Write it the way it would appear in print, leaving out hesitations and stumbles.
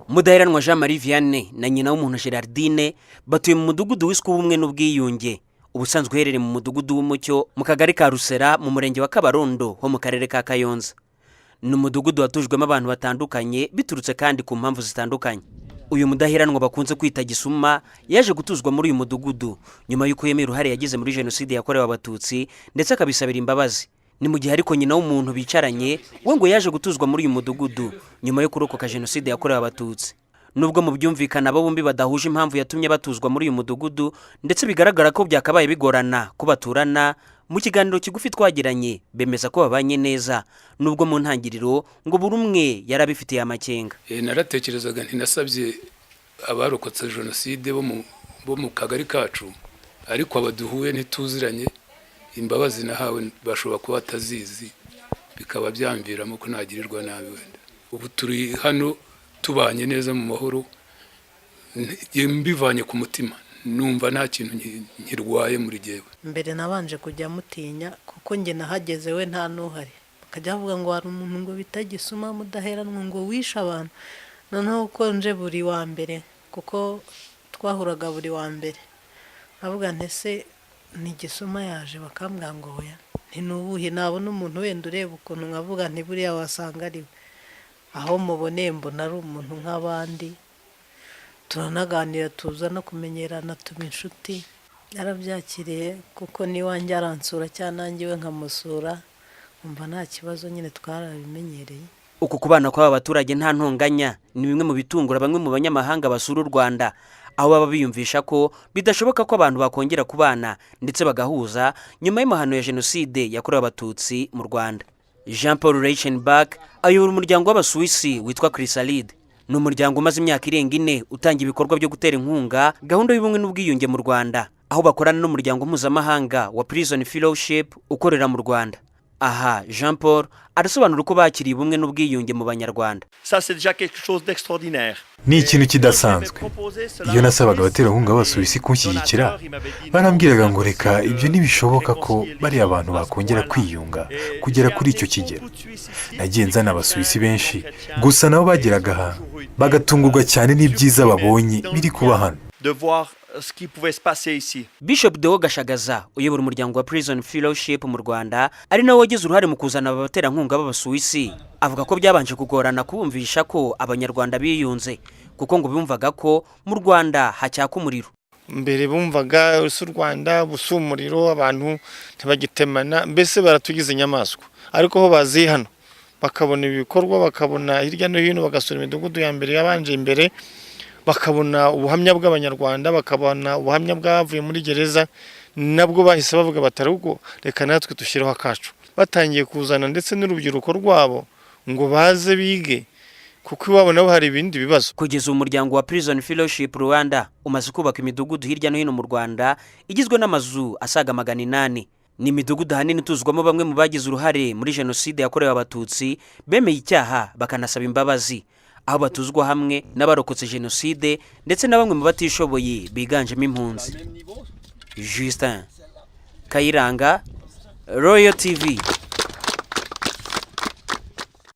Mudaheranwa Jean Marie Vianney na Nyina w'Umuntu Gerardine batuye mu mudugudu wiswe Ubumwe n'Ubwiyunge, ubusanzwe uherereye mu mudugudu w'Umucyo, mu kagari ka Rusera, mu murenge wa Kabarondo ho mu karere ka Kayonza. Ni umudugudu watujwemo abantu batandukanye, biturutse kandi ku mpamvu zitandukanye. Uyu Mudaheranwa bakunze kwita Gisuma yaje gutuzwa muri uyu mudugudu nyuma y'uko yemeye uruhare yagize muri Jenoside yakorewe Abatutsi, ndetse akabisabira imbabazi. Ni mu gihe ariko Nyina w'Umuntu bicaranye we ngo yaje gutuzwa muri uyu mudugudu nyuma yo kurokoka Jenoside yakorewe Abatutsi. Nubwo mu byumvikana abo bombi badahuje impamvu yatumye batuzwa muri uyu mudugudu, ndetse bigaragara ko byakabaye bigorana ko baturana, mu kiganiro kigufi twagiranye bemeza ko babanye neza, nubwo mu ntangiriro ngo buri umwe yari abifitiye amakenga. Naratekerezaga nti nasabye abarokotse Jenoside bo mu kagari kacu, ariko abaduhuye ntituziranye, imbabazi nahawe bashobora kuba batazizi, bikaba byamviramo ko nagirirwa nabi wenda. Ubu turi hano tubanye neza mu mahoro, mbivanye ku mutima, numva nta kintu nkirwaye muri jyewe. Mbere nabanje kujya mutinya, kuko njye nahageze we nta n'uhari, bakajya bavuga ngo hari umuntu ngo bita Gisuma Mudaheranwa ngo wishe abantu. Noneho uko nje buri wa mbere, kuko twahuraga buri wa mbere, nkavuga nti: "Ese ni Gisuma yaje?" Bakambwira ngo: "Oya." Nti: "Nubuhe?" Nabona umuntu wenda ureba ukuntu, nkavuga nti: "Buriya wasanga ari we." Aho muboneye mbona ari umuntu nk'abandi, turanaganira, tuza no kumenyerana, tuba inshuti. Yarabyakiriye, kuko n'iwanjye aransura cyangwa nanjye iwe nkamusura, nkumva nta kibazo nyine, twarabimenyereye. Uku kubana kw'aba baturage nta ntonganya ni bimwe mu bitungura bamwe mu banyamahanga basura u Rwanda, aho baba biyumvisha ko bidashoboka ko abantu bakongera kubana ndetse bagahuza nyuma y'amahano ya Jenoside yakorewe Abatutsi mu Rwanda. Jean Paul Reichenbach ayobora umuryango w'Abasuwisi witwa Chrysalide. Ni umuryango umaze imyaka irenga 4 utanga ibikorwa byo gutera inkunga gahunda y'ubumwe n'ubwiyunge mu Rwanda, aho bakorana n'umuryango mpuzamahanga wa Prison Fellowship ukorera mu Rwanda. Aha Jean Paul arasobanura uko bakiriye ubumwe n'ubwiyunge mu Banyarwanda. Ça, c'est déjà quelque chose d'extraordinaire. Ni ikintu kidasanzwe. Iyo nasabaga abaterankunga b'Abasuwisi kunshyigikira, barambwiraga ngo: "Reka, ibyo ntibishoboka ko bariya bantu bakongera kwiyunga kugera kuri icyo kigero." Nagiye nzana Abasuwisi benshi, gusa nabo bageraga aha bagatungurwa cyane n'ibyiza babonye biri kuba hano. De voir ce qui pouvait se passer ici. Bishop Deo Gashagaza uyobora umuryango wa Prison Fellowship mu Rwanda, ari nawe wagize uruhare mu kuzana aba baterankunga b'Abasuwisi, avuga ko byabanje kugorana kubumvisha ko Abanyarwanda biyunze, kuko ngo bumvaga ko mu Rwanda hacyaka umuriro. Mbere bumvaga si u Rwanda busa umuriro, abantu ntibagitemana, mbese baratugize inyamaswa. Ariko aho baziye hano bakabona ibikorwa, bakabona hirya no hino, bagasura imidugudu ya mbere yabanje imbere, bakabona ubuhamya bw'Abanyarwanda, bakabona ubuhamya bw'abavuye muri gereza, nabwo bahise bavuga bati: "Ahubwo reka natwe dushyireho akacu." Batangiye kuzana ndetse n'urubyiruko rwabo ngo baze bige, kuko iwabo nabo hari ibindi bibazo. Kugeza ubu umuryango wa Prison Fellowship Rwanda umaze kubaka imidugudu hirya no hino mu Rwanda igizwe n'amazu asaga 800. Ni imidugudu ahanini ituzwamo bamwe mu bagize uruhare muri Jenoside yakorewe Abatutsi, bemeye icyaha bakanasaba imbabazi, aho batuzwa hamwe n'abarokotse Jenoside ndetse na bamwe mu batishoboye biganjemo impunzi. Justin Kayiranga, Royal TV.